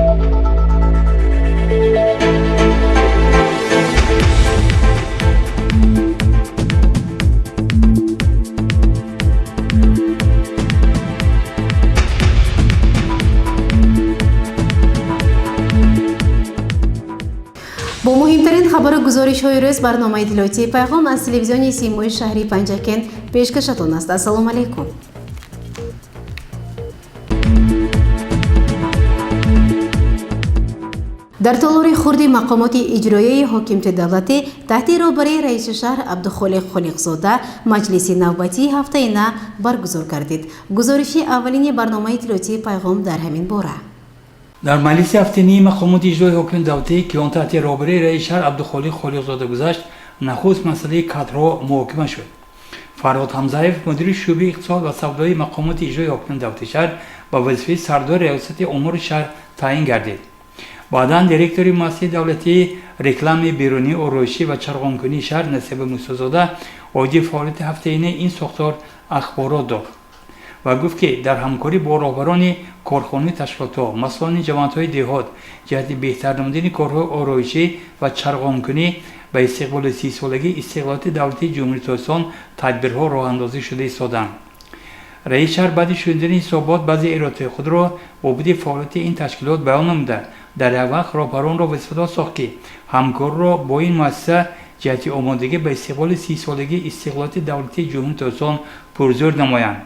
Бо муҳимтарин хабару гузоришҳои рӯз барномаи иттилоотии «Пайғом» аз телевизиони Симои шаҳри Панҷакент пешкашатон аст. Ассалому алайкум. Дар толори хурди мақомоти иҷроияи ҳокимияти давлатӣ таҳти роҳбарии раиси шаҳр Абдухолиқ Холиқзода маҷлиси навбатии ҳафтаина баргузор гардид. Гузориши аввалини барномаи иттилоотии «Пайғом» дар ҳамин бора. Дар маҷлиси ҳафтании мақомоти иҷрои ҳокимияти давлатӣ, ки он таҳти роҳбарии раиси шаҳр Абдухолиқ Холиқзода гузашт, нахуст масъалаи кадрҳо муҳокима шуд. Фарҳод Ҳамзаев, мудири шӯъбаи иқтисод ва савдои мақомоти иҷрои ҳокимияти давлатии шаҳр, ба вазифаи сардори раёсати умури шаҳр таъин гардид. Баъдан директори муассисаи давлатии рекламаи берунӣ, ороишӣ ва чароғонкунии шаҳр Насиба Мусозода оиди фаъолияти ҳафтаинаи ин сохтор ахборот дод ва гуфт, ки дар ҳамкорӣ бо роҳбарони корхонаи ташкилотҳо, масъулони ҷамоатҳои деҳот ҷиҳати беҳтар намудани корҳои ороишӣ ва чароғонкунӣ ба истиқболи 30-солагии истиқлолияти давлатии Ҷумҳурии Тоҷикистон тадбирҳо роҳандозӣ шуда истоданд. Раис шаҳр баъди шунидани ҳисобот баъзе эродҳои худро бобати фаъолияти ин ташкилот баён намуда, дар як вақт роҳбаронро вазифадор сохт, ки ҳамкориро бо ин муассиса ҷиҳати омодагӣ ба истиқболи 30-солагии истиқлолияти давлатии Ҷумҳурии Тоҷикистон пурзӯр намоянд.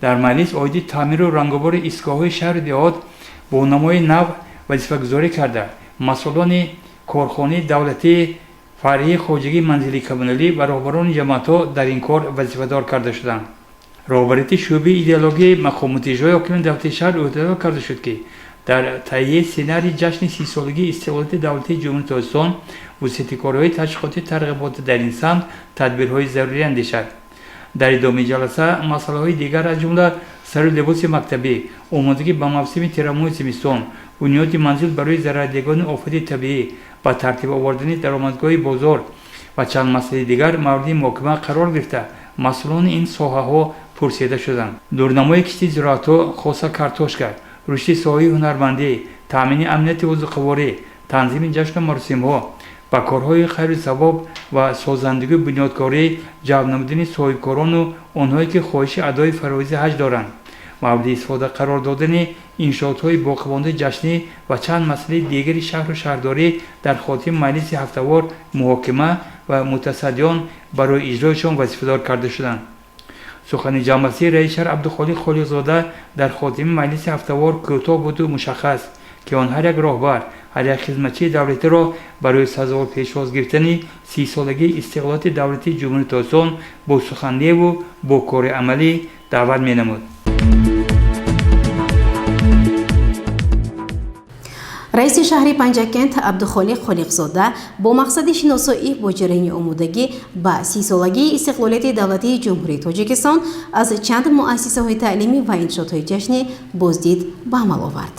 Дар маҷлис оиди таъмиру рангобори истгоҳҳои шаҳру деҳот бо намои нав вазифагузорӣ карда, масъулони корхонаи давлатии фаръии хоҷагии манзилии коммуналӣ ва роҳбарони ҷамоатҳо дар ин кор вазифадор карда шуданд. Роҳбарияти шӯъбаи идеологияи мақомоти иҷрои ҳокимияти давлатии шаҳр ӯҳдадор карда шуд, ки дар таҳияи сценарии ҷашни 30-солагии истиқлолияти давлатии Ҷумҳурии Тоҷикистон, вусъати корҳои ташвиқотӣ тарғиботӣ дар ин самт тадбирҳои зарурӣ андешад. Дар идомаи ҷаласа масъалаҳои дигар, аз ҷумла сару либоси мактабӣ, омодагӣ ба мавсими тирамоҳи зимистон, бунёди манзил барои зарардидагони офати табиӣ, ба тартиб овардани даромадгоҳи бозор ва чанд масъалаи дигар мавриди муҳокима қарор гирифта, масъулони ин соҳаҳо пурсида шуданд. Дурнамои кишти зироатҳо, хоса картошка, рушди соҳаи ҳунармандӣ, таъмини амнияти озуқаворӣ, танзими ҷашну маросимҳо, ба корҳои хайру савоб ва созандагию бунёдкорӣ ҷалб намудани соҳибкорону онҳое, ки хоҳиши адои фароизи ҳаҷ доранд, мавриди истифода қарор додани иншоотҳои боқимондаи ҷашнӣ ва чанд масъалаи дигари шаҳру шаҳрдорӣ дар хотими маҷлиси ҳафтавор муҳокима ва мутасаддиён барои иҷроишон вазифадор карда шуданд. Сухани ҷамъбастии раиси шаҳр Абдухолиқ Холиқзода дар хотими маҷлиси ҳафтавор кӯтоҳ буду мушаххас, ки он ҳар як роҳбар, ҳар як хизматчии давлатиро барои сазовор пешвоз гирифтани 30-солагии истиқлолияти давлатии Ҷумҳурии Тоҷикистон бо суханневу бо кори амалӣ даъват менамуд. Раиси шаҳри Панҷакент Абдухолиқ Холиқзода бо мақсади шиносоӣ бо ҷараёни омодагӣ ба 30-солагии истиқлолияти давлатии Ҷумҳурии Тоҷикистон аз чанд муассисаҳои таълимӣ ва иншоотҳои ҷашнӣ боздид ба амал овард.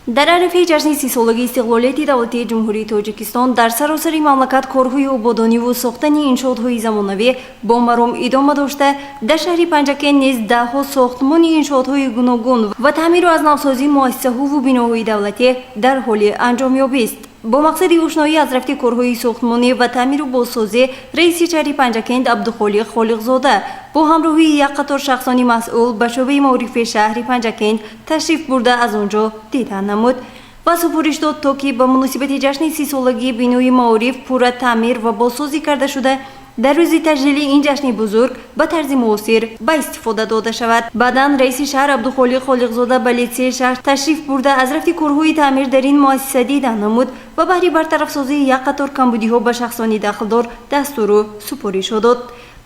Дар арафаи ҷашни 30-солагии истиқлолияти давлатии Ҷумҳурии Тоҷикистон дар саросари мамлакат корҳои ободониву сохтани иншоотҳои замонавӣ бо маром идома дошта, дар шаҳри Панҷакент низ даҳҳо сохтмони иншоотҳои гуногун ва таъмиру аз навсозии муассисаҳову биноҳои давлатӣ дар ҳоли анҷомёбист. Бо мақсади ошноӣ аз рафти корҳои сохтмонӣ ва таъмиру бозсозӣ раиси шаҳри Панҷакент Абдухолиқ Холиқзода бо ҳамроҳии як қатор шахсони масъул ба шӯъбаи маорифи шаҳри Панҷакент ташриф бурда, аз он ҷо дидан намуд ва супориш дод, то ки ба муносибати ҷашни 30-солагии бинои маориф пурра таъмир ва бозсозӣ карда шуда, дар рӯзи таҷлили ин ҷашни бузург ба тарзи муосир ба истифода дода шавад. Баъдан раиси шаҳр Абдухолиқ Холиқзода ба литсеи шаҳр ташриф бурда, аз рафти корҳои таъмир дар ин муассиса дидан намуд ва баҳри бартарафсозии як қатор камбудиҳо ба шахсони дахлдор дастуру супоришҳо дод.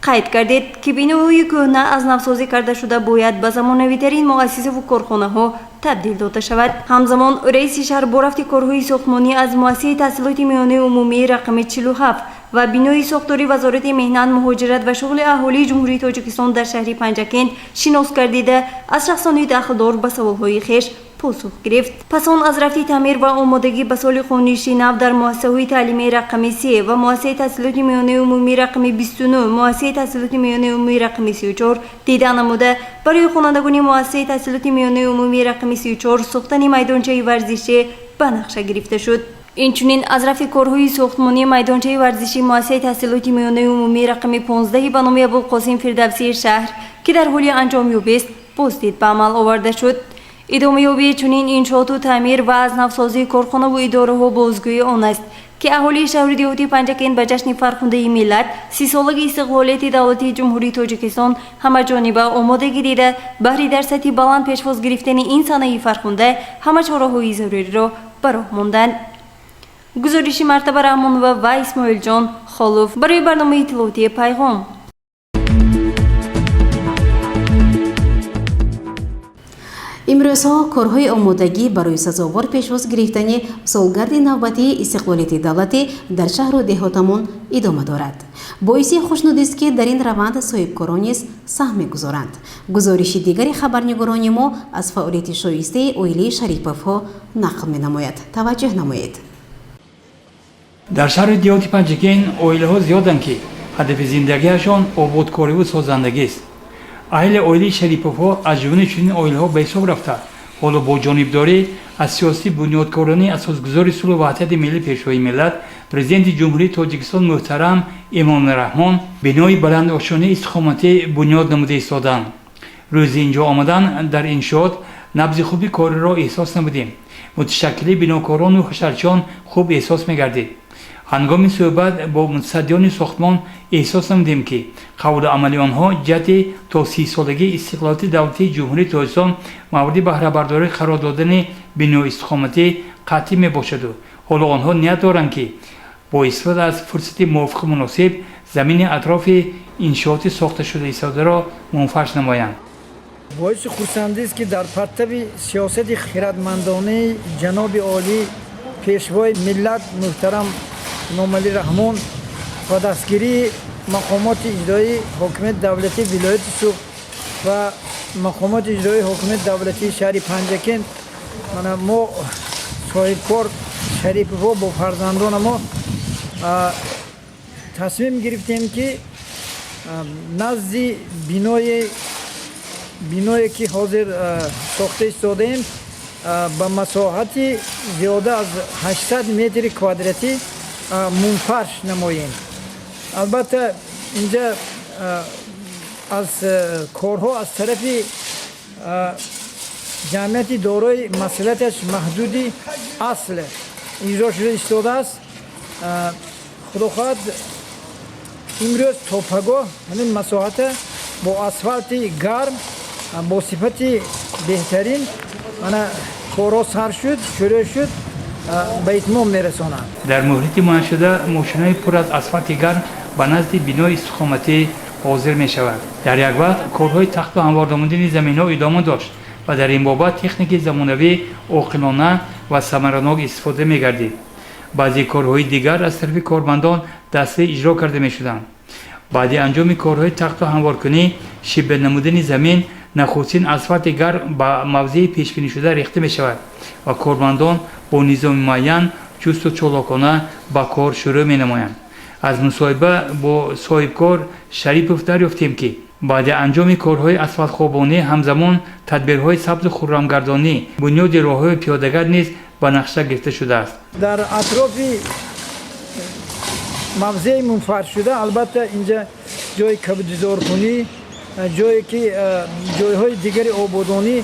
Қайд кардед, ки биноҳои кӯҳна аз навсозӣ карда шуда бояд ба замонавитарин муассисаву корхонаҳо табдил дода шавад. Ҳамзамон раиси шаҳр бо рафти корҳои сохтмонӣ аз муассисаи таҳсилоти миёнаи умумии рақами 47 ва бинои сохтори Вазорати меҳнат, муҳоҷират ва шуғли аҳолии Ҷумҳурии Тоҷикистон дар шаҳри Панҷакент шинос гардида, аз шахсони дахлдор ба саволҳои хеш Посух гирифт. Пас он аз рафти таъмир ва омодагӣ ба соли хониши нав дар муассисаҳои таълимии рақами 3 ва муассисаи таҳсилоти миёнаи умумии рақами 29, муассисаи таҳсилоти миёнаи умумии рақами 34 дида намуда, барои хонандагони муассисаи таҳсилоти миёнаи умумии рақами 34 сохтани майдончаи варзишӣ ба нақша гирифта шуд. Инчунин аз рафти корҳои сохтмонии майдончаи варзишии муассисаи таҳсилоти миёнаи умумии рақами 15 ба номи Абулқосим Фирдавсии шаҳр, ки дар ҳоли анҷомёбист, боздид ба амал оварда шуд. Идомаёбии чунин иншооту таъмир ва аз навсозии корхонаву идораҳо бозгӯи он аст, ки аҳолии шаҳри деҳоти Панҷакент ба ҷашни фархундаи миллат, 30-солагии истиқлолияти давлатии Ҷумҳурии Тоҷикистон ҳамаҷониба омодагӣ дида, баҳри дар сатҳи баланд пешвоз гирифтани ин санаи фархунда ҳама чораҳои заруриро ба роҳ монданд. Гузориши Мартаба Раҳмонова ва Исмоилҷон Холов барои барномаи иттилоотии «Пайғом». Имрӯзҳо корҳои омодагӣ барои сазовор пешвоз гирифтани солгарди навбатии истиқлолияти давлатӣ дар шаҳру деҳотамон идома дорад. Боиси хушнудист, ки дар ин раванд соҳибкорон низ саҳм мегузоранд. Гузориши дигари хабарнигорони мо аз фаъолияти шоистаи оилаи Шариповҳо нақл менамояд. Таваҷҷӯҳ намоед. Дар шаҳри деҳоти Панҷакент оилаҳо зиёданд, ки ҳадафи зиндагиашон ободкориву созандагист. Аҳли оилаи Шариповҳо аз ҷумлаи чунин оилаҳо ба ҳисоб рафта, ҳоло бо ҷонибдорӣ аз сиёсати бунёдкорони асосгузори сулҳу ваҳдати миллӣ, Пешвои миллат, Президенти Ҷумҳурии Тоҷикистон муҳтарам Эмомалӣ Раҳмон бинои баландошёнаи истиқоматӣ бунёд намуда истоданд. Рӯзи инҷо омадан дар иншоот набзи хуби кориро эҳсос намудем. Муташаккили бинокорону ҳашарчиён хуб эҳсос мегардид. Ҳангоми суҳбат бо мутасаддиёни сохтмон эҳсос намудем, ки қавлу амали онҳо ҷиҳати то 30-солагии истиқлолияти давлатии Ҷумҳурии Тоҷикистон мавриди баҳрабардорӣ қарор додани бинои истиқоматӣ қатъӣ мебошаду ҳоло онҳо ният доранд, ки бо истифода аз фурсати мувофиқу муносиб замини атрофи иншооти сохташуда истодаро мунфарш намоянд. Боиси хурсандист, ки дар партави сиёсати хиратмандонаи ҷаноби олӣ, Пешвои миллат муҳтарам Эмомалӣ Раҳмон ва дастгирии мақомоти иҷроии ҳокимияти давлатии вилояти Суғд ва мақомоти иҷроии ҳокимияти давлатии шаҳри Панҷакент, мана мо соҳибкор Шариповҳо бо фарзандона мо тасмим гирифтем, ки назди биное, ки ҳозир сохта истодаем, ба масоҳати зиёда аз 800 метри квадратӣ мунфарш намоем. Албатта, инҷа аз корҳо аз тарафи ҷамъияти дорои масъулияташ маҳдуди «Асл» иҷро шуда истодааст. Худо хоҳад, имрӯз то пагоҳ ҳамин масоҳата бо асфалти гарм, бо сифати беҳтарин, мана корҳо сар шуд, шурӯъ шуд, ба итмом мерасонанд. Дар муҳлати муайяншуда мошинаи пур аз асфалти гарм ба назди бинои истиқоматӣ ҳозир мешавад. Дар як вақт корҳои тахту ҳамвор намудани заминҳо идома дошт ва дар ин бобат техникаи замонавӣ оқилона ва самаранок истифода мегардид. Баъзе корҳои дигар аз тарафи кормандон дастӣ иҷро карда мешуданд. Баъди анҷоми корҳои тахту ҳамворкунӣ, шиба намудани замин, нахустин асфалти гарм ба мавзеи пешбинишуда рехта мешавад ва кормандон бо низоми муайян чусту чолокона ба кор шурӯъ менамоянд. Аз мусоҳиба бо соҳибкор Шарипов дарёфтем, ки баъди анҷоми корҳои асфалтхобонӣ ҳамзамон тадбирҳои сабзу хуррамгардонӣ, бунёди роҳҳои пиёдагард низ ба нақша гирифта шудааст. Дар атрофи мавзеи мунфаршшуда, албатта, инҷа ҷои кабудизоркунӣ, ҷое ки ҷойҳои дигари ободонӣ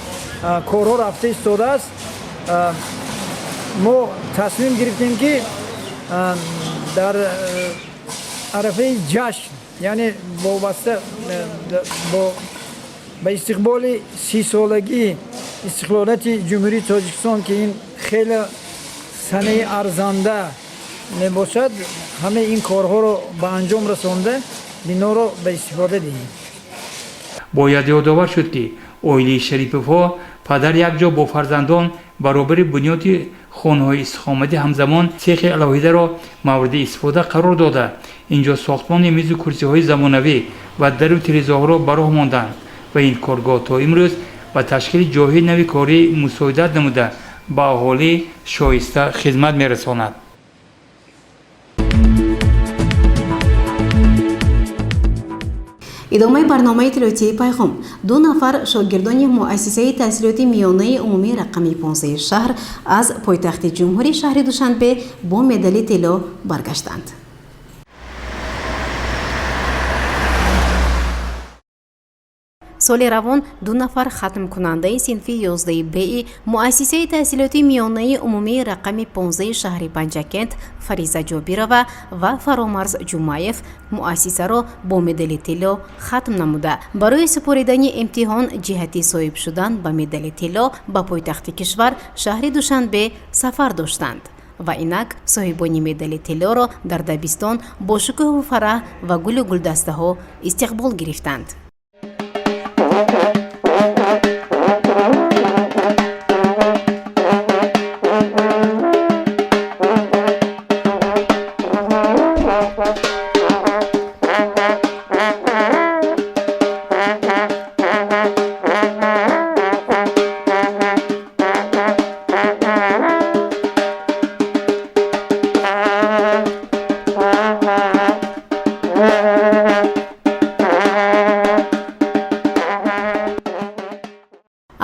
корҳо рафта истодааст. Мо тасмим гирифтем, ки дар арафаи ҷашн, яъне вобаста бо ба истиқболи 30-солагии истиқлолияти Ҷумҳурии Тоҷикистон, ки ин хеле санаи арзанда мебошад, ҳамаи ин корҳоро ба анҷом расонда, биноро ба истифода диҳем. Бояд ёдовар шуд, ки оилаи Шариповҳо падар якҷо бо фарзандон баробари бунёди хонаҳои истиқоматӣ ҳамзамон сехи алоҳидаро мавриди истифода қарор дода, инҷо сохтмони мизу курсиҳои замонавӣ ва дару тирезаҳоро ба роҳ монданд ва ин коргоҳ то имрӯз Ба ташкили ҷойҳои нави корӣ мусоидат намуда, ба аҳолӣ шоиста хизмат мерасонад. Идомаи барномаи иттилоотии «Пайғом». Ду нафар шогирдони муассисаи таҳсилоти миёнаи умумии рақами 15 шаҳр аз пойтахти ҷумҳурӣ, шаҳри Душанбе, бо медали тилло баргаштанд. Соли равон ду нафар хатмкунандаи синфи 11 б муассисаи таҳсилоти миёнаи умумии рақами 15 шаҳри Панҷакент, Фариза Ҷобирова ва Фаромарз Ҷумаев, муассисаро бо медали тилло хатм намуда, барои супоридани имтиҳон ҷиҳати соҳиб шудан ба медали тилло ба пойтахти кишвар, шаҳри Душанбе, сафар доштанд ва инак соҳибони медали тиллоро дар дабистон бо шукӯҳу фараҳ ва гулу гулдастаҳо истиқбол гирифтанд.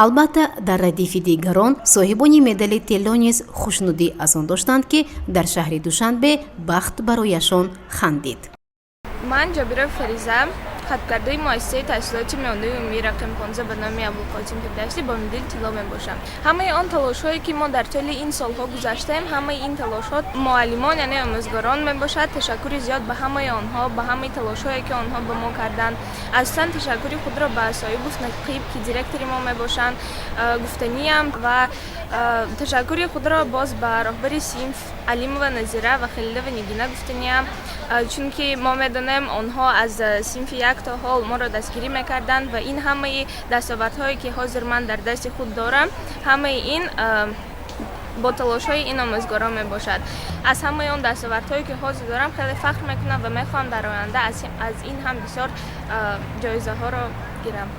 Албатта, дар радифи дигарон соҳибони медали тилло низ хушнудӣ аз он доштанд, ки дар шаҳри Душанбе бахт барояшон хандид. Ман Ҷобирова Фариза, хаткардаи муассисаи таҳсилоти миёнаи умумии рақами 15 ба номи Абулқосим Фирдавсӣ бо медали тилло мебошам. Ҳамаи он талошҳое, ки мо дар тӯли ин солҳо гузаштаем, ҳамаи ин талошҳо муаллимон, яъне омӯзгорон мебошад. Ташаккури зиёд ба ҳамаи онҳо, ба ҳамаи талошҳое, ки онҳо ба мо карданд. Асосан ташаккури худро ба Соҳибов Нақиб, ки директори мо мебошанд, гуфтаниям ва ташаккури худро боз ба роҳбари синф Алимова Назира ва Халилова Нигина гуфтаниям, чунки мо медонем, онҳо аз синфи як то ҳол моро дастгирӣ мекарданд ва ин ҳамаи дастовардҳое, ки ҳозир ман дар дасти худ дорам, ҳамаи ин бо талошҳои ин омӯзгорон мебошад. Аз ҳамаи он дастовардҳое, ки ҳозир дорам, хеле фахр мекунам ва мехоҳам дар оянда аз ин ҳам бисёр ҷоизаҳоро гирам.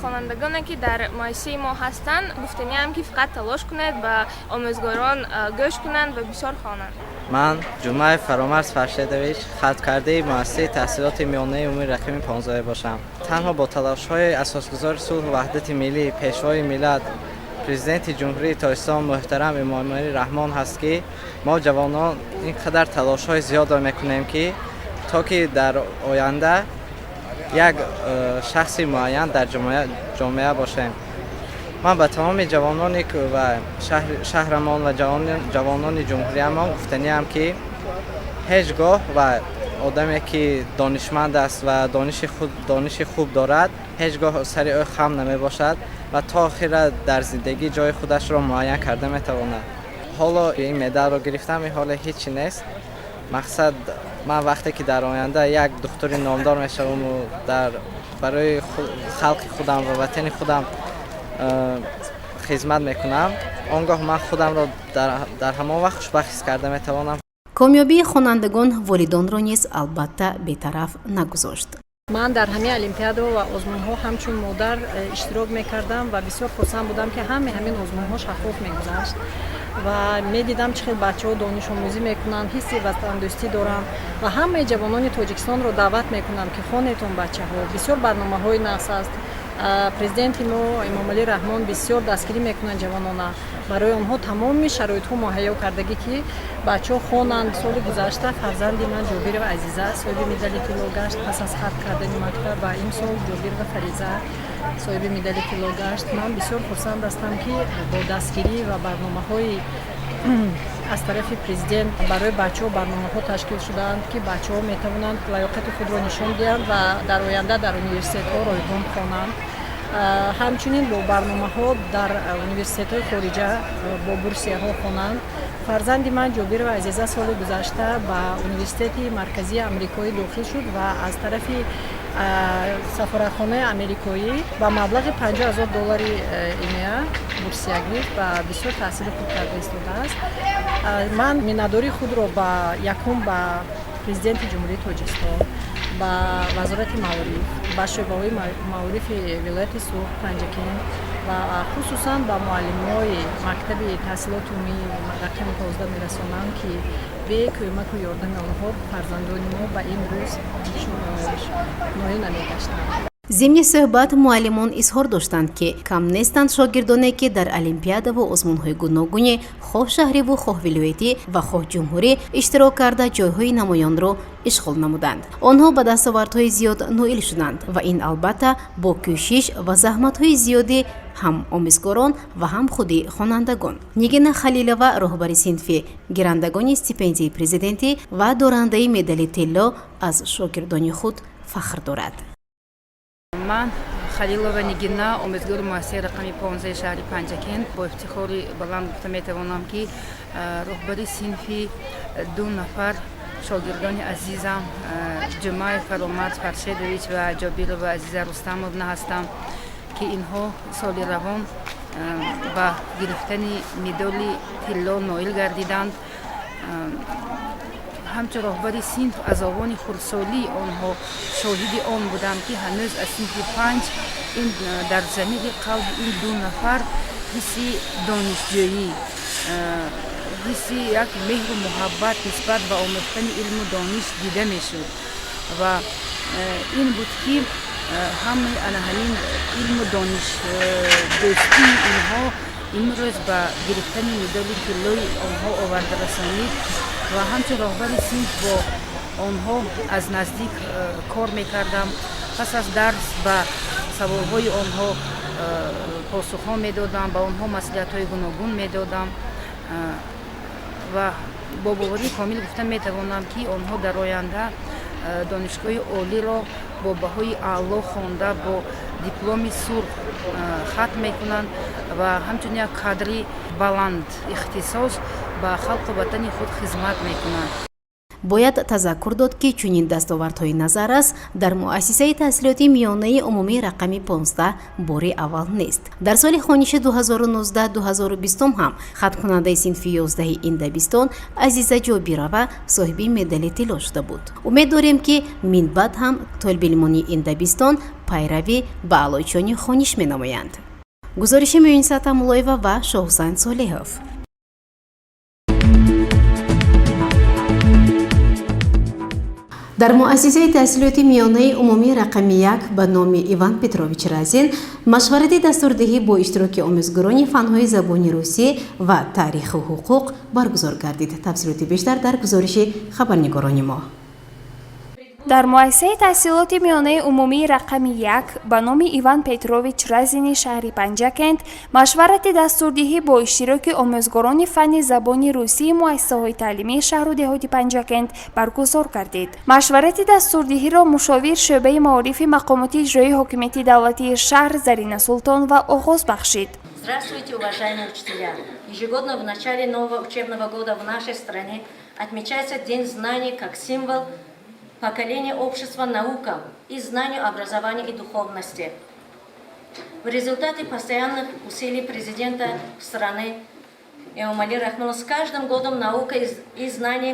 Хонандагоне, ки дар муассисаи мо ҳастанд, гуфтаниам, ки фақат талош кунед, ба омӯзгорон гӯш кунанд ва бисёр хонанд. Ман Ҷумаев Фаромарз Фаршедович, хаткардаи муассисаи таҳсилоти миёнаи умумии рақами 15 бошам. Танҳо бо талошҳои асосгузори сулҳу ваҳдати миллӣ, Пешвои миллат, Президенти Ҷумҳурии Тоҷикистон муҳтарам Эмомалӣ Раҳмон ҳаст, ки мо ҷавонон ин қадар талошҳои зиёдро мекунем, ки то ки дар оянда як шахси муайян дар ҷомеа бошем. Ман ба тамоми ҷавонони ва шаҳрамон ва ҷавонони ҷумҳуриямон гуфтаниам, ки ҳеҷ гоҳ ва одаме, ки донишманд аст ва дониши хуб дорад, ҳеҷ гоҳ сари ӯ хам намебошад ва то охира дар зиндагӣ ҷои худашро муайян карда метавонад. Ҳоло ин медалро гирифтам, ин ҳоле ҳечи нест. Мақсад, ман вақте ки дар оянда як духтури номдор мешаваму дар барои халқи худам ва ватани худам хизмат мекунам, он гоҳ ман худамро дар ҳамон вақт хушбахт ҳис карда метавонам. Комёбии хонандагон волидонро низ, албатта, бетараф нагузошт. Ман дар ҳамаи олимпиадаҳо ва озмунҳо ҳамчун модар иштирок мекардам ва бисёр хурсанд будам, ки ҳамаи ҳамин озмунҳо шаффоф мегузашт ва медидам, чӣ хел бачаҳо донишомӯзӣ мекунанд, ҳисси ватандӯстӣ доранд. Ва ҳамаи ҷавонони Тоҷикистонро даъват мекунам, ки хонетон, бачаҳо, бисёр барномаҳои нағз аст. Президенти мо Эмомалӣ Раҳмон бисёр дастгирӣ мекунанд ҷавонона, барои онҳо тамоми шароитҳо муҳайё кардагӣ, ки бачаҳо хонанд. Соли гузашта фарзанди ман Ҷобирова Азиза соҳиби медали тилло гашт пас аз хатм кардани мактаб ва имсол Ҷобирова Фариза соҳиби медали тилло гашт. Ман бисёр хурсанд ҳастам, ки бо дастгирӣ ва барномаҳои аз тарафи президент барои бачаҳо барномаҳо ташкил шудаанд, ки бачаҳо метавонанд лаёқати худро нишон диҳанд ва дар оянда дар университетҳо ройгон хонанд. Ҳамчунин бо барномаҳо дар университетҳои хориҷа бо бурсияҳо хонанд. Фарзанди ман Ҷобирова Азиза соли гузашта ба Университети Марказии Амрикоӣ дохил шуд ва аз тарафи сафоратхонаи амрикоӣ ба маблағи 50 000 доллари имеа бурсия гирифт ва бисёр таҳсили хуб карда истодааст. Ман миннатдории худро ба якум ба Президенти Ҷумҳурии Тоҷикистон, Ба Вазорати маориф, ба шӯъбаҳои маорифи вилояти Суғд, Панҷакент ва хусусан ба муаллимои мактаби таҳсилоти умумии рақами 15 мерасонам, ки бе кӯмаку ёрдами онҳо фарзандони мо ба ин рӯз ноил намегаштанд. Зимни суҳбат муаллимон изҳор доштанд, ки кам нестанд шогирдоне, ки дар олимпиадаву озмунҳои гуногуне, хоҳ шаҳриву хоҳ вилоятӣ ва хоҳ ҷумҳурӣ иштирок карда, ҷойҳои намоёнро ишғол намуданд. Онҳо ба дастовардҳои зиёд ноил шуданд ва ин албатта бо кӯшиш ва заҳматҳои зиёди ҳам омӯзгорон ва ҳам худи хонандагон. Нигина Халилова, роҳбари синфи гирандагони стипендияи президентӣ ва дорандаи медали тилло, аз шогирдони худ фахр дорад. Ман Халилова Нигина, омӯзгори муассисаи рақами 15-и шаҳри Панҷакент, бо ифтихори баланд гуфта метавонам, ки роҳбари синфи ду нафар шогирдони азизам, Ҷумаев Фаромарз Фаршедович ва Ҷобирова Азиза Рустамовна ҳастам, ки инҳо соли равон ба гирифтани медоли тилло ноил гардиданд. Ҳамчун роҳбари синф аз овони хурдсолии онҳо шоҳиди он будам, ки ҳанӯз аз синфи 5 ин дар замири қалби ин ду нафар ҳисси донишҷӯӣ, ҳисси як меҳру муҳаббат нисбат ба омӯхтани илму дониш дида мешуд. Ва ин буд, ки ҳамаи ана ҳамин илму донишдӯстии инҳо имрӯз ба гирифтани медоли тиллои онҳо оварда расонид. Ва ҳамчун роҳбари синф бо онҳо аз наздик кор мекардам. Пас аз дарс ба саволҳои онҳо посухҳо медодам, ба онҳо маслиҳатҳои гуногун медодам ва бо боварии комил гуфта метавонам, ки онҳо дар оянда донишгоҳи олиро бо баҳои аъло хонда, бо дипломи сурх хатм мекунанд ва ҳамчун як кадри баланд ихтисос ба халқу ватани худ хизмат мекунанд. Бояд тазаккур дод, ки чунин дастовардҳои назаррас дар муассисаи таҳсилоти миёнаи умумии рақами 15 бори аввал нест. Дар соли хониши 2019-2020 ҳам хатмкунандаи синфи 11-и ин дабистон Азиза Ҷобирова соҳиби медали тилло шуда буд. Умед дорем, ки минбаъд ҳам толибилмони ин дабистон пайравӣ ба аълочиёни хониш менамоянд. Гузориши Муинса Тамулоева ва Шоҳзан Солеҳов. Дар муассисаи таҳсилоти миёнаи умумии рақами 1 ба номи Иван Петрович Разин машварати дастурдиҳӣ бо иштироки омӯзгорони фанҳои забони русӣ ва таъриху ҳуқуқ баргузор гардид. Тафсилоти бештар дар гузориши хабарнигорони мо. Дар муассисаи таҳсилоти миёнаи умумии рақами 1 ба номи Иван Петрович Разини шаҳри Панҷакент машварати дастурдиҳӣ бо иштироки омӯзгорони фанни забони русии муассисаҳои таълимии шаҳру деҳоти Панҷакент баргузор гардид. Машварати дастурдиҳиро мушовир шӯъбаи маорифи мақомоти иҷроии ҳокимияти давлатии шаҳр Зарина Султонова оғоз бахшид. Здравствуйте, уважаемые учителя! Ежегодно в начале нового учебного года в нашей стране отмечается День знаний как символ поколения общества наукам и знанию, образованию и духовности. В результате постоянных усилий президента страны Эмомали Рахмона с каждым годом наука и знания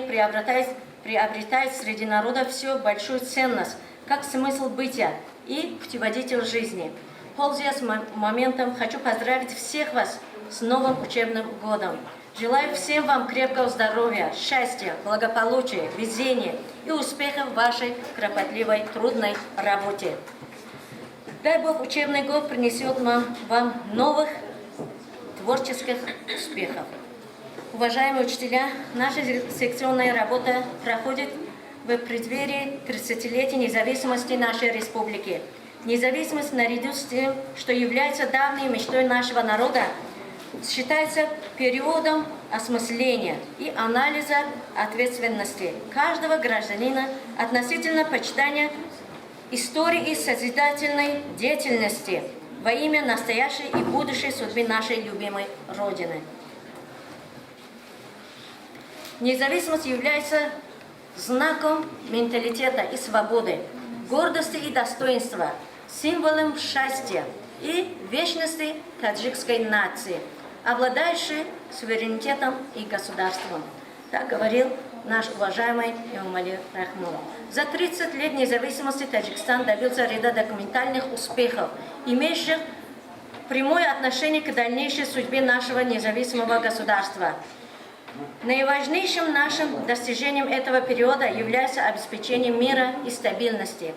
приобретает среди народа все большую ценность, как смысл бытия и путеводитель жизни. Пользуясь моментом, хочу поздравить всех вас с новым учебным годом. Желаю всем вам крепкого здоровья, счастья, благополучия, везения и успехов в вашей кропотливой, трудной работе. Дай Бог, учебный год принесет вам новых творческих успехов. Уважаемые учителя, наша секционная работа проходит в преддверии 30-летия независимости нашей республики. Независимость, наряду с тем, что является давней мечтой нашего народа, считается периодом осмысления и анализа ответственности каждого гражданина относительно почитания истории и созидательной деятельности во имя настоящей и будущей судьбы нашей любимой Родины. Независимость является знаком менталитета и свободы, гордости и достоинства, символом счастья и вечности таджикской нации, обладающей суверенитетом и государством. Так говорил наш уважаемый Эмомали Рахмон. За 30 лет независимости Таджикистан добился ряда документальных успехов, имеющих прямое отношение к дальнейшей судьбе нашего независимого государства. Наиважнейшим нашим достижением этого периода является обеспечение мира и стабильности,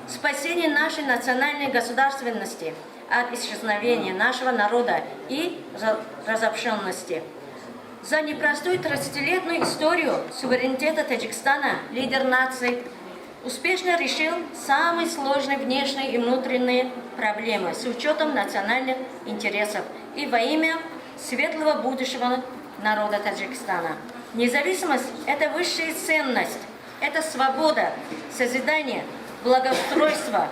спасение нашей национальной государственности от исчезновения нашего народа и разобщенности. За непростую 30-летнюю историю суверенитета Таджикистана лидер нации успешно решил самые сложные внешние и внутренние проблемы с учетом национальных интересов и во имя светлого будущего народа Таджикистана. Независимость – это высшая ценность, это свобода, созидание, благоустройство,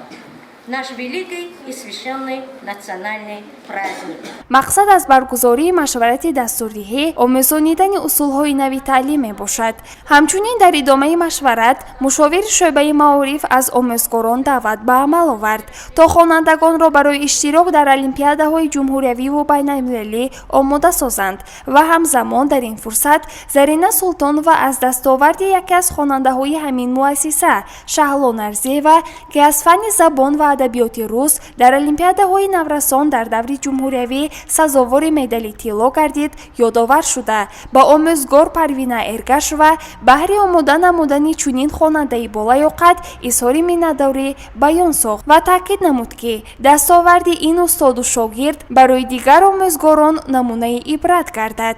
наш великий и священный национальный праздник. Мақсад аз баргузории машварати дастурдиҳӣ омӯзонидани усулҳои нави таълим мебошад. Ҳамчунин дар идомаи машварат мушовири шӯъбаи маориф аз омӯзгорон даъват ба амал овард, то хонандагонро барои иштирок дар олимпиадаҳои ҷумҳуриявиву байналмилалӣ омода созанд ва ҳамзамон дар ин фурсат Зарина Султонова аз дастоварди яке аз хонандаҳои ҳамин муассиса, Шаҳло Нарзиева, ки аз фанни забон ва адабиёти рус дар олимпиадаҳои наврасон дар даври ҷумҳуриявӣ сазовори медали тилло гардид, ёдовар шуда, ба омӯзгор Парвина Эргашова баҳри омода намудани чунин хонандаи болаёқат изҳори миннатдорӣ баён сохт ва таъкид намуд, ки дастоварди ин устоду шогирд барои дигар омӯзгорон намунаи ибрат гардад.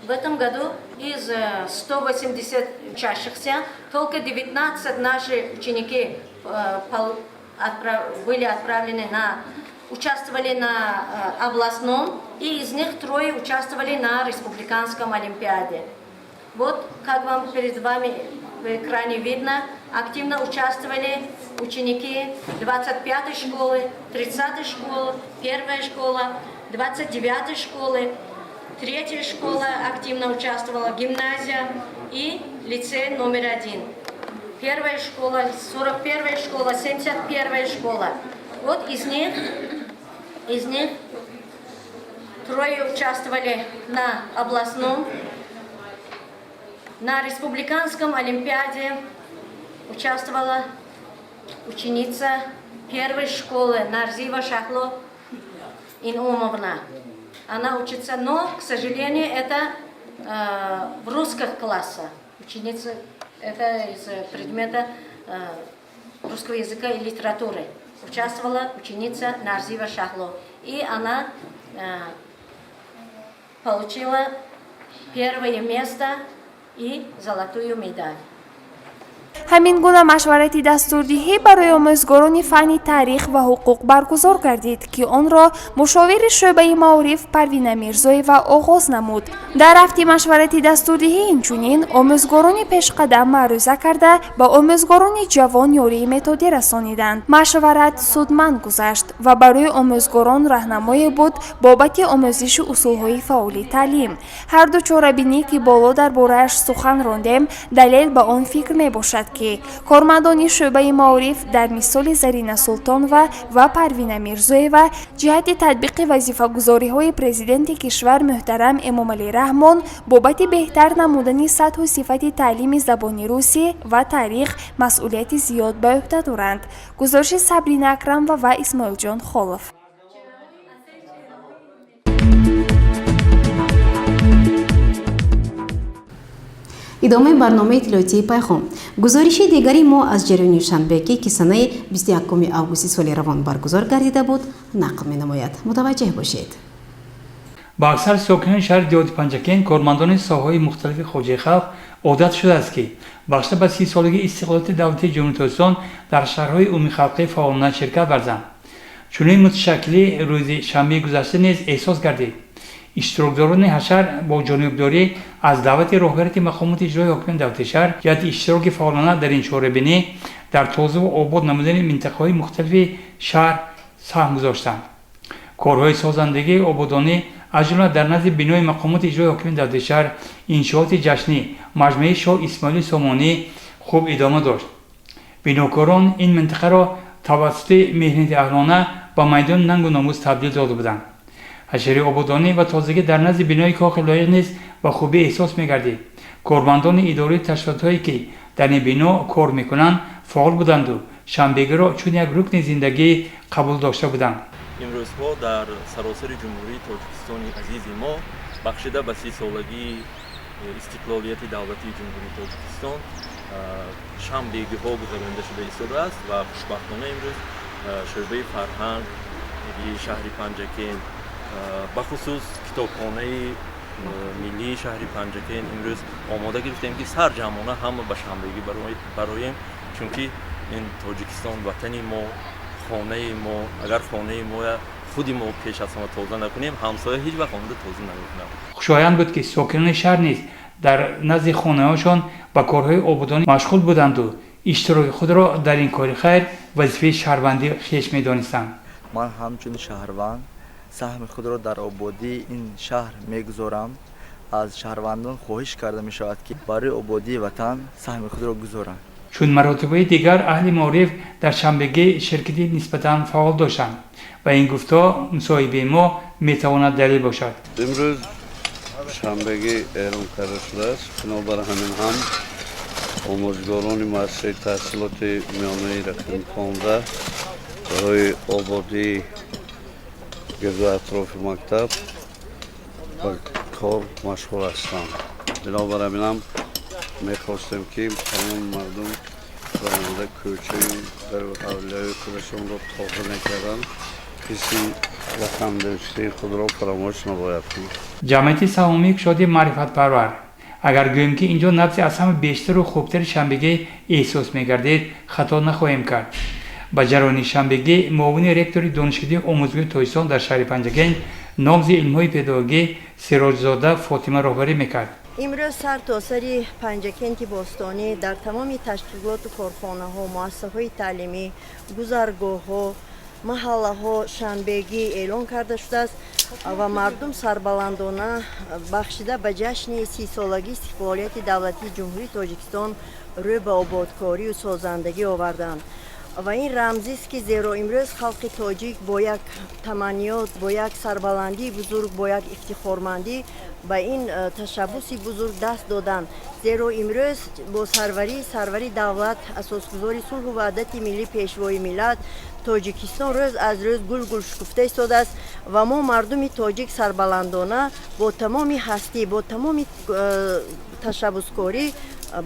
В этом году из 180 учащихся только 19 наши ученики были отправлены на, участвовали на областном, и из них трое участвовали на республиканском олимпиаде. Вот, как вам перед вами в экране видно, активно участвовали ученики 25-й школы, 30-й школы, 1 школа, 29-й школы, третья школа активно участвовала, гимназия и лицей номер 1. Первая школа, 41-я школа, 71-я школа. Вот из них трое участвовали на областном, на республиканском олимпиаде участвовала ученица первой школы Нарзиева Шахло Иномовна. Она учится, но, к сожалению, это в русских классах. Ученица, это из предмета русского языка и литературы. Участвовала ученица Нарзиева Шахло. И она получила первое место и золотую медаль. Ҳамин гуна машварати дастурдиҳӣ барои омӯзгорони фанни таърих ва ҳуқуқ баргузор гардид, ки онро мушовири шӯъбаи маориф Парвина Мирзоева оғоз намуд. Дар рафти машварати дастурдиҳӣ инчунин омӯзгорони пешқадам маърӯза карда, ба омӯзгорони ҷавон ёрии методӣ расониданд. Машварат судманд гузашт ва барои омӯзгорон раҳнамое буд бобати омӯзиши усулҳои фаъоли таълим. Ҳарду чорабинӣ, ки боло дар борааш сухан рондем, далел ба он фикр мебошад, ки кормандони шӯъбаи маориф дар мисоли Зарина Султонова ва Парвина Мирзоева ҷиҳати татбиқи вазифагузориҳои Президенти кишвар муҳтарам Эмомалӣ Раҳмон бобати беҳтар намудани сатҳу сифати таълими забони русӣ ва таърих масъулияти зиёд ба ӯҳда доранд. Гузориши Сабрина Акрамова ва Исмоилҷон Холов. Идомаи барномаи иттилоотии Пайғом. Гузориши дигари мо аз ҷараёни шанбегӣ, ки санаи 21 августи соли равон баргузор гардида буд, нақл менамояд. Мутаваҷҷеҳ бошед. Ба аксар сокинони шаҳри деҳоти Панҷакент, кормандони соҳаҳои мухталифи хоҷагии халқ одат шудааст, ки бахшида ба 30-солагии истиқлолияти давлатии Ҷумҳурии Тоҷикистон дар шаҳрҳои умумихалқӣ фаъолона ширкат варзанд. Чунин муташаккилӣ рӯзи шанбеи гузашта низ эҳсос гардид. Иштирокдорони ҳашар бо ҷонибдорӣ аз даъвати роҳбарияти мақомоти иҷрои ҳокимияти давлати шаҳр ҷиҳати иштироки фаъолона дар ин чорабинӣ дар тозаву обод намудани минтақаҳои мухталифи шаҳр саҳм гузоштанд. Корҳои созандагии ободонӣ, аз ҷумла дар назди бинои мақомоти иҷрои ҳокимияти давлати шаҳр, иншооти ҷашнӣ, маҷмӯаи Шоҳ Исмоили Сомонӣ хуб идома дошт. Бинокорон ин минтақаро тавассути меҳнати аҳлона ба майдони нангу номус табдил дода буданд. Ҳашари ободонӣ ва тозагӣ дар назди бинои кохи Лоиқ низ ба хубӣ эҳсос мегардид. Кормандони идораи ташкилотҳое, ки дар ин бино кор мекунанд, фаъол буданду шанбегиро чун як рукни зиндагӣ қабул дошта буданд. Имрӯзҳо дар саросари Ҷумҳурии Тоҷикистони азизи мо, бахшида ба 30-солагии истиқлолияти давлатии Ҷумҳурии Тоҷикистон, шанбегиҳо гузаронида шуда истодааст ва хушбахтона имрӯз шӯъбаи фарҳанги шаҳри Панҷакент, бахусус китобхонаи миллии шаҳри Панҷакент, имрӯз омода гирифтем, ки сарҷамъона ҳама ба шанбегӣ бароем, чунки ин Тоҷикистон ватани мо, хонаи мо. Агар хонаи моя худи мо пеш аз ҳама тоза накунем, ҳамсоя ҳеҷ вақт омада тоза намекунад. Хушоянд буд, ки сокинони шаҳр низ дар назди хонаҳояшон ба корҳои ободонӣ машғул буданду иштироки худро дар ин кори хайр вазифаи шаҳрвандӣ хеш медонистанд. Ман ҳамчун шаҳрванд саҳми худро дар ободии ин шаҳр мегузорам. Аз шаҳрвандон хоҳиш карда мешавад, ки барои ободии ватан саҳми худро гузоранд. Чун маротибаи дигар, аҳли маориф дар шанбегӣ ширкати нисбатан фаъол доштанд ва ин гуфтаҳо мусоҳибаи мо метавонад далел бошад. Имрӯз шанбегӣ эълон карда шудааст. Бинобар ҳамин ҳам омӯзгорони муассисаи таҳсилоти миёнаи рақами 15 барои ободии гирду атрофи мактаб ба кор машғул ҳастанд. Бинобар ҳамин ҳам мехостем, ки тамоми мардум баромада кӯчаи дару ҳавлиҳои худашонро тоза мекарданд, ҳисси ватандӯстии худро фаромӯш набояд кунад. Ҷамъияти саҳомии кушоди маърифатпарвар. Агар гӯем, ки инҷо набзи аз ҳама бештару хубтари шанбегӣ эҳсос мегардид, хато нахоҳем кард. Ба ҷараёни шанбегӣ муовини ректори Донишкадаи омӯзгории Тоҷикистон дар шаҳри Панҷакент, номзи илмҳои педагогӣ Сироҷзода Фотима роҳбарӣ мекард. Имрӯз сартосари Панҷакенти бостонӣ дар тамоми ташкилоту корхонаҳо, муассисаҳои таълимӣ, гузаргоҳҳо, маҳаллаҳо шанбегӣ эълон карда шудааст ва мардум сарбаландона, бахшида ба ҷашни 30-солагии истиқлолияти давлатии Ҷумҳурии Тоҷикистон, рӯ ба ободкорию созандагӣ оварданд. Ва ин рамзист, ки зеро имрӯз халқи тоҷик бо як таманниёт, бо як сарбаландии бузург, бо як ифтихормандӣ ба ин ташаббуси бузург даст доданд. Зеро имрӯз бо сарварии сарвари давлат, асосгузори сулҳу ваҳдати миллӣ, Пешвои миллат, Тоҷикистон рӯз аз рӯз гулгул шукуфта истодааст ва мо, мардуми тоҷик, сарбаландона бо тамоми ҳастӣ, бо тамоми ташаббускорӣ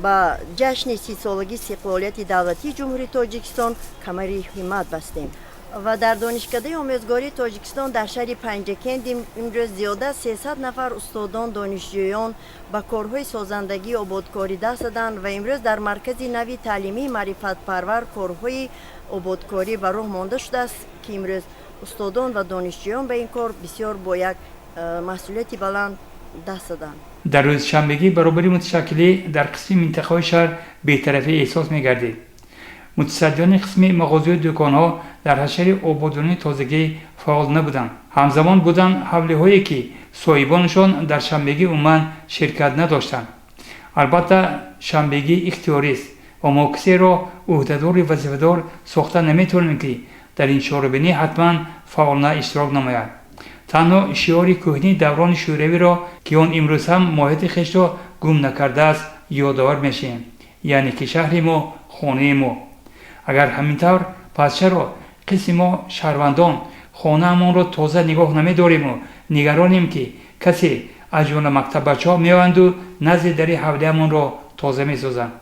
ба ҷашни 30-солагии истиқлолияти давлатии Ҷумҳурии Тоҷикистон камари ҳиммат бастем. Ва дар Донишкадаи омӯзгории Тоҷикистон дар шаҳри Панҷакент имрӯз зиёда аз 300 нафар устодон, донишҷӯён ба корҳои созандагии ободкорӣ даст заданд ва имрӯз дар маркази нави таълимии маърифатпарвар корҳои ободкорӣ ба роҳ монда шудааст, ки имрӯз устодон ва донишҷӯён ба ин кор бисёр бо як масъулияти баланд даст заданд. Дар рӯзи шанбегӣ баробари муташаккилӣ дар қисми минтақаҳои шаҳр бетарафӣ эҳсос мегардид. Мутасаддиёни қисми мағозаҳои дуконҳо дар ҳашари ободонии тозагӣ фаъол набуданд. Ҳамзамон буданд ҳавлиҳое, ки соҳибонашон дар шанбегӣ умуман ширкат надоштанд. Албатта, шанбегӣ ихтиёрист ва мо касеро ӯҳдадори вазифадор сохта наметавонем, ки дар ин чорабинӣ ҳатман фаъолона иштирок намояд. Танҳо шиори кӯҳнии даврони шӯравиро, ки он имрӯз ҳам моҳияти хешро гум накардааст, ёдовар мешавем, яъне ки шаҳри мо, хонаи мо. Агар ҳамин тавр, пас чаро қисми мо, шаҳрвандон, хонаамонро тоза нигоҳ намедориму нигаронем, ки касе, аз ҷумла мактаббачаҳо, меоянду назди дари ҳавлиамонро тоза месозанд?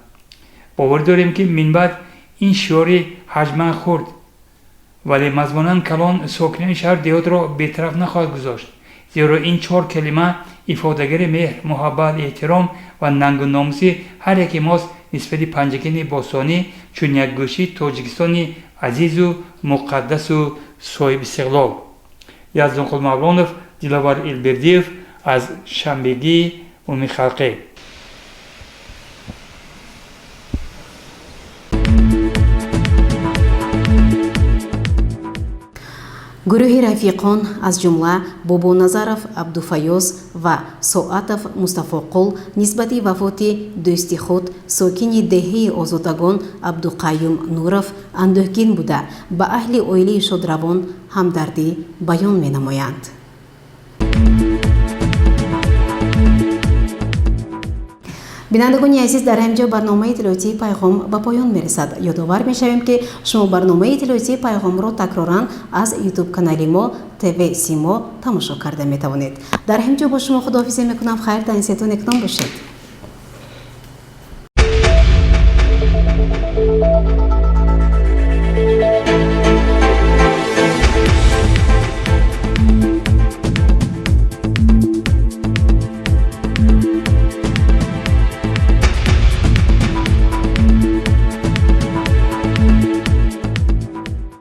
Боварӣ дорем, ки минбаъд ин шиори ҳаҷман хурд, вале мазмунан калон сокинони шаҳру деҳотро бетараф нахоҳад гузошт, зеро ин чор калима ифодагари меҳр, муҳаббат, эҳтиром ва нангу номуси ҳар яке мост нисбати Панҷакенти бостонӣ чун як гӯшаи Тоҷикистони азизу муқаддасу соҳибистиқлол. Яздонқул Мавлонов, Диловар Илбердиев аз шанбегии умумихалқӣ. Гурӯҳи рафиқон, аз ҷумла Бобоназаров Абдуфаёз ва Соатов Мустафоқул, нисбати вафоти дӯсти худ, сокини деҳаи Озодагон Абдуқаюм Нуров андӯҳгин буда, ба аҳли оилаи шодравон ҳамдардӣ баён менамоянд. Бинандагони азиз, дар ҳамин ҷо барномаи иттилоотии Пайғом ба поён мерасад. Ёдовар мешавем, ки шумо барномаи иттилоотии Пайғомро такроран аз Ютуб канали мо ТВ Симо тамошо карда метавонед. Дар ҳамин ҷо бо шумо худоҳофизӣ мекунам. Хайр, тани сиҳату некном бошед.